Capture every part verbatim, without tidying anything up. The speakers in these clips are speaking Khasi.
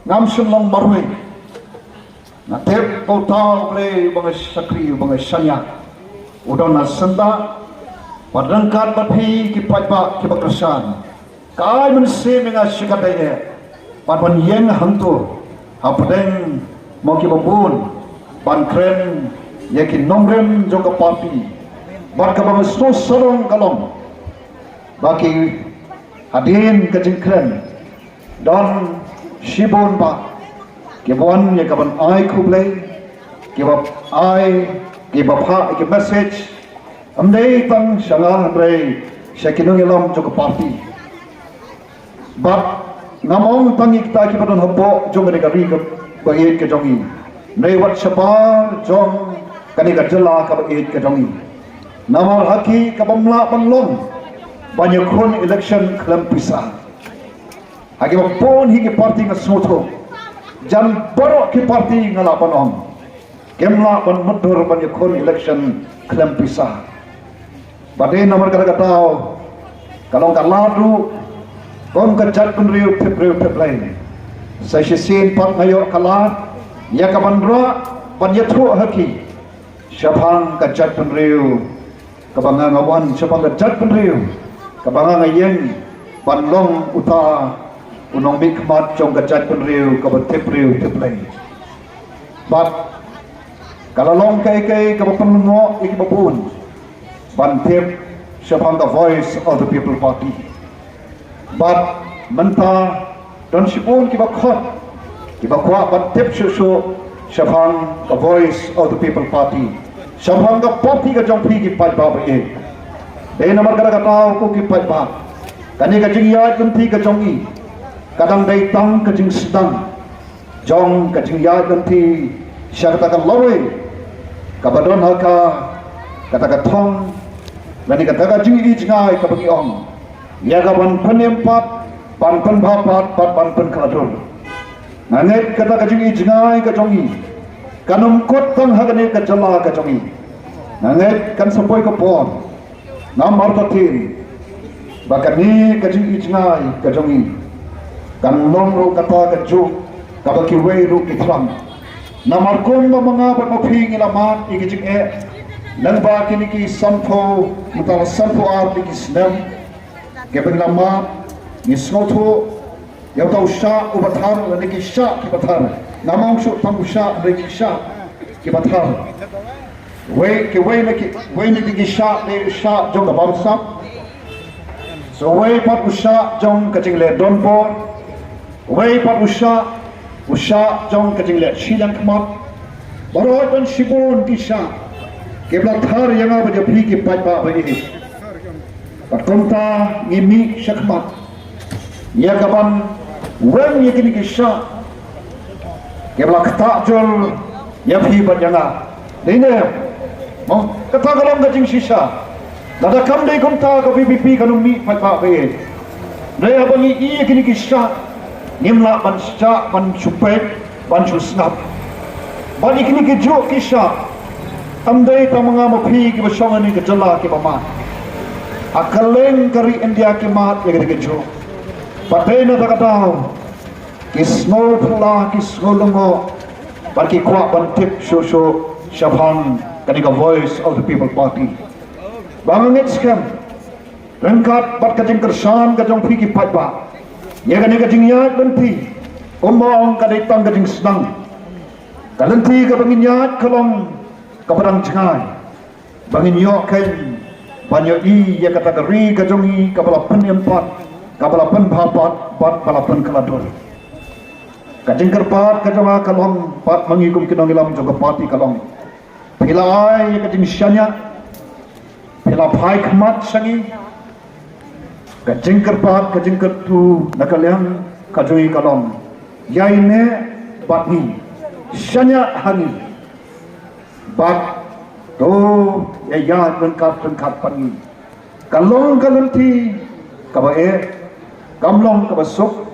Ngam shym long marwei. Nga tip ba uta U Blei uba nga shakri, uba nga shaniah, u don ha syndah. Bad ryngkat bad phi ki paidbah kiba kyrshan, ka ai mynsiem ïa nga shikatdei eh ban wan ïeng hangto hapdeng mo kiba bun ban kren ïa ki nongrim jong ka party. Bad kaba nga sngewsarong ka long ba ki, hadien ka jingkren, don shibun bah kiba wan ïa kaban ai khublei, kiba ai, kiba phah ïa ki message, ym dei tang sha nga hynrei sha ki nongïalam jong ka party. Bad ngam ong tang ïa kita kiba don hapoh jong kane ka ri kaba ïeit ka jong ngi, hynrei wat shabar jong kane ka jylla kaba ïeit ka jong ngi. Namar ha ki kaba ym lah ban long ban ïakhun election khlem pisa. Ha kiba bun hi ki party nga sngewthuh, jan baroh ki party nga lah ban ong, kim lah ban mutdur ban ïakhun election khlem pisa. Bad dei namar kata ka daw ka long ka lad ruh kum ka jaitbynriew tip briew tip Blei. Sa shisien pat nga ïoh ka lad ïa kaban rah ban ïathuh ha ki shaphang ka jaitbynriew kaba nga, nga wan shaphang ka jaitbynriew kaba nga, nga ïeng ban long uta u nongmihkhmat jong ka jaitbynriew kaba tip briew tip Blei. Bad ka la long kaei kaei kaba pynlyngngoh ïa kiba bun ban tip shaphang ka Voice of the People Party. Bad mynta don shibun kiba khot, kiba kwah ban tip shuh shuh shaphang ka Voice of the People Party, shaphang ka party ka jong phi ki paidbah ba ïeit. Dei namar kata ka daw ko ki paidbah, kane ka jingïaid lynti ka jong ngi ka dang dei tang ka jingsdang jong ka jingïaid lynti sha kata ka lawei kaba don ha ka, kata ka thong lane kata ka jingi jngai kaba ngi ong ïa kaban pynim pat, ban pynbha pat, bad ban pynkhladur. Nga ngeit kata ka jingi jngai ka jong ngi kan ym kut tang ha kane ka jylla ka jong ngi. Nga ngeit kan sa poi ka por, namar ka tip ba kane ka jingi jngai ka jong ngi kan long ruh kata kajuh kaba kiwei ruh ki thrang. Namar kumba ma nga bad ma phi ngi la mad ïa ki jingeh lyngba kine ki sanphew, mynta la sanphew ar tylli ki snem, kiba ngi la mad, ngi sngewthuh ïa uta u shah uba thar lane ki shah kiba thar. Ngam ong shuh tang u shah, hynrei ki shah kiba thar. Wei, kiwei na ki, wei na ki shah, ne shah jong ka bamsap. Sa wei pat u shah jong ka jingleh donbor. Wei pat u shah, u shah jong ka jingleh shiliang khmat. Baroh don shibun ki shah kiba la thar ïa nga bad ïa phi ki paidbah ba ïeit. Bad kumta ngi mih shakhmat ïa kaban weng ïa kine ki shah kiba la ktah jur ïa phi bad ïa nga. Dei ne? Mo, kata ka long ka jingshisha. Lada kam dei kumta ka V P P kan ym mih paidbah ba ïeit. Dei haba ngi ïa kine ki shah ngim lah ban shah, ban shu peit, ban shu sngap. Bad ïa kine ki juh ki shah ym dei tang ma nga ma phi kiba shong ha kane ka jylla kiba mad. Ha kylleng ka ri India ki mad ïa kine ki juh. Bad dei na kata ka daw ki sngewphylla, ki sngewlyngngoh bad ki kwah ban tip shuh shuh shaphang kane ka Voice of the People Party. Ba nga ngeit skhem ryngkat bad ka jingkyrshan ka jong phi ki paidbah ïa kane ka jingïaid lynti, kumba ong ka dei tang ka jingsdang. Ka lynti kaba ngin ïaid ka long kaba dang jngai, ba ngin ïoh khein ban ïohi ïa kata ka ri ka jong ngi kaba la pynim pat, kaba la pynbha pat bad ba la pynkhladur. Ka jingkyrpad ka jong nga ka long pat ma ngi kum ki nongïalam jong ka party ka long, phi la ai ïa ka jingshaniah, phi la phai khmat sha ngi. Ka jingkyrpad, ka jingkyrkhu na ka liang ka jong ngi ka long, ïaineh bad ngi, shaniah ha ngi. Bad to ïa ïaid ryngkat ryngkat bad ngi. Ka long ka lynti kaba eh, kam long kaba suk.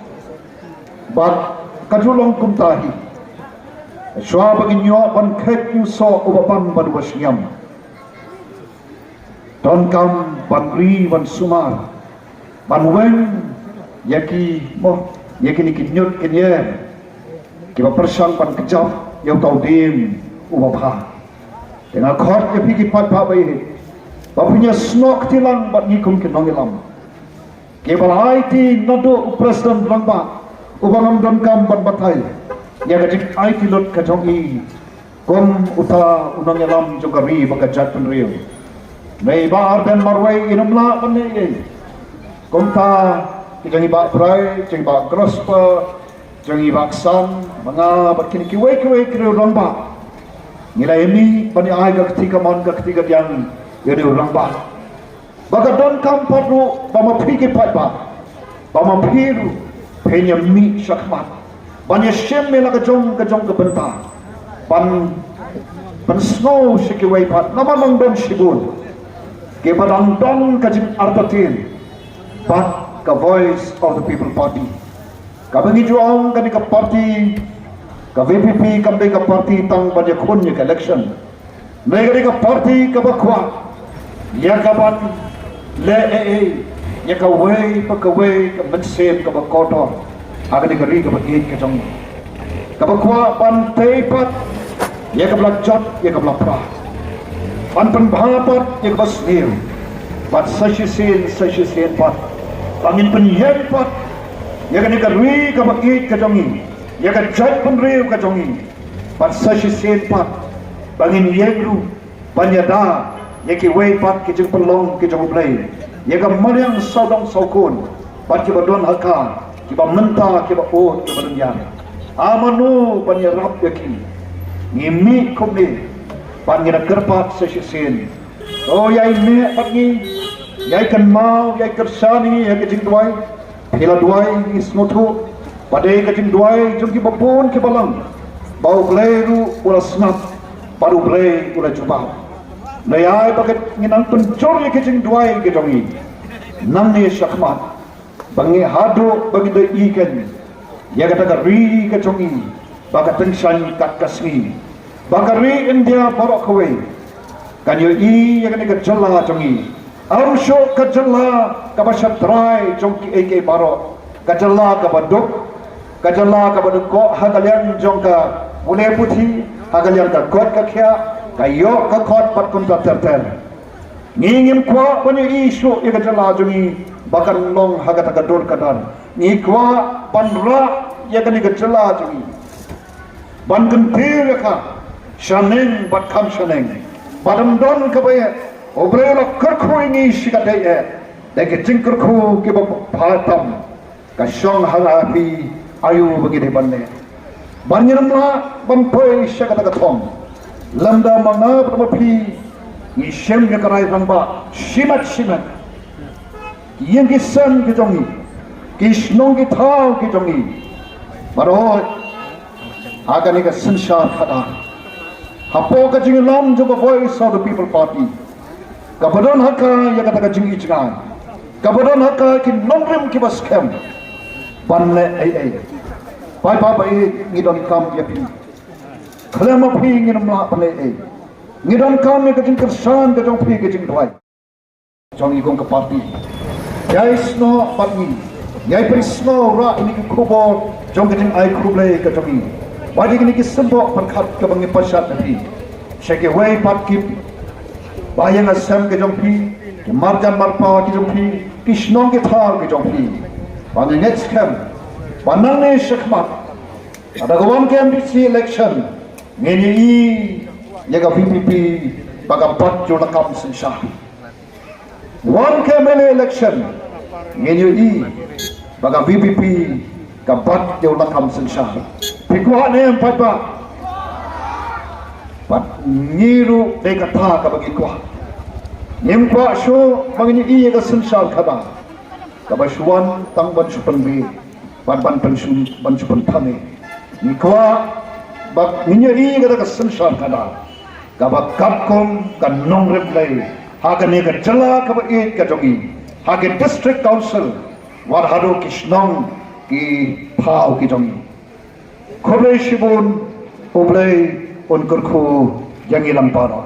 Bad ka ju long kumta hi shuwa ba ngin ïoh ban khet ïa u soh uba bang bad uba shngiam. Donkam ban ri ban sumar, ban weng ïa ki, mo, ïa kine ki ñiut ki ñier, kiba pyrshang ban kjap ïa uta u dieng uba bha. Te nga khot ïa phi ki paidbah ba ïeit ba phin ïasnoh kti lang bad ngi kum ki nongïalam kiba la aiti naduh u President Rangbah uba ngam donkam ban batai ïa ka jingaiti lut ka jong i kum uta u nongïalam jong ka ri bad ka jaitbynriew. Ngi ba Ardent marwei ngim lah ban leh ei ei. Kumta ki jong i Bah Brai, jong i Bah Grosper, jong i Bah Ksan, ma nga bad kine kiwei kiwei ki rangbah, ngi la ïa mih ban ïa ai ka kti kamon ka kti kadiang ïa u rangbah. Ba ka donkam pat ruh ba ma phi ki paidbah, ba ma phi ruh phin ïa mih shakhmat ban ïa shim ïa la ka jong ka jong ka bynta, ban pynsngew sha kiwei pat namar nang don shibun kiba dang don ka jingartatien bad ka Voice of the People Party. Kaba ngi ju ong kane ka party, ka V P P kam dei ka party tang ban ïakhun ïa ka election. Ngi ka dei ka party kaba kwah ïa ka ban leh ei ei ïa kawei pa kawei ka mynsiem kaba kordor ha kane ka ri kaba ïeit ka jong ngi, kaba kwah ban tei pat ïa kaba la jot ïa kaba la pra, ban pynbha pat ïa kaba sniew, bad sa shisien sa shisien pat ba ngin pynïeng pat ïa kane ka ri kaba ïeit ka jong ngi, ïa ka jaitbynriew ka jong ngi, bad sa shisien pat ba ngin ïeng ruh ban ïada ïa kiwei pat ki jingpynlong ki jong U Blei, ïa ka mariang sawdong sawkun bad kiba don ha ka, kiba mynta kiba ud kiba dang ïar. A mano ban ïarap ïa ki? Ngi mih kumne bad ngi da kyrpad sa shisien. O ïai neh bad ngi, ïai kynmaw, ïai kyrshan ïa ngi ha ka jingduwai. Phi la duwai, ngi sngewthuh ba dei ka jingduwai jong kiba bun kiba lang ba U Blei ruh u la sngap bad U Blei u la jubab. Ngi ai ba ka ngi nang pynjur ïa ka jingduwai ka jong ngi nangne shakhmat, ba ngi haduh ba ngi da ïohi ïa kata ka ri ka jong ngi ba ka tyngshaiñ kat ka sngi, ba ka ri India baroh kawei kan ïohi ïa kane ka jylla jong ngi. Ym shuh ka jylla kaba shatrai jong kiei kiei baroh, ka jylla kaba duk, ka jylla kaba duk ha ka liang jong ka pule puthi, ha ka liang ka kot ka khiah, ka ïoh ka kot bad kumta ter ter. Ngi ngim kwah ban ïohi shuh ïa ka jylla jong ngi ba kan long ha kata ka dur ka dar. Ngi kwah ban rah ïa kane ka jylla jong ngi, ban kyntiew ïa ka shaneng bad kham shaneng, bad ym don kaba eh. U Blei u la kyrkhu ïa ngi shi katdei eh da ki jingkyrkhu kiba bha tam. Ka shong ha nga ha phi aïu ba ngi dei ban leh. Ban ngin ym lah ban poi sha kata ka thong lymda ma nga bad ma phi ngi shem ïa ka rai rangbah shimet shimet. Ki ïing ki sem ki jong ngi, ki shnong ki thaw ki jong ngi, baroh ha kane ka synshar khadar, hapoh ka jingïalam jong ka Voice of the People Party, kaba don ha ka ïa kata ka jingïohi jngai, kaba don ha ka ki nongrim kiba skhem ban leh ei ei. Paidbah ba ïeit, ngi donkam ïa phi. Khlem ma phi ngin ym lah ban leh ei ei. Ngi donkam ïa ka jingkyrshan ka jong phi, ka jingduwai jong ngi kum ka party. Ïai snoh bad ngi, ïai pynsngew rah ïa kine ki khubor jong ka jingai khublei ka jong ngi. Bad ïa kine ki symboh pyrkhat kaba ngi pynshad na phi sha kiwei pat ki ba ïa nga sem ka jong phi, ki marjan marpa ki jong phi, ki shnong ki thaw ki jong phi. Ba ngi ngeit skhem ba nangne shakhmat, lada ka wan ka M D C election, ngin ïohi ïa ka V P P ba ka bat ïa u lakam synshar. Wan ka M L A election, ngin ïohi ba ka V P P ka bat ïa u lakam synshar. Phi kwah ne em paidbah? Bad ngi ruh dei kata kaba ngi kwah. Ngim kwah shuh ba ngin ïohi ïa ka synshar khadar kaba shu wan tang ban shu pynbeit bad ban pynshu ban shu pynthame. Ngi kwah ba ngin ïohi kata ka synshar khadar kaba katkum ka nongrim Blei ha kane ka jylla kaba ïeit ka jong ngi, ha ka District Council, wat haduh ki shnong ki thaw ki jong ngi. Khublei shibun, U Blei un kyrkhu ïa ngi lang baroh.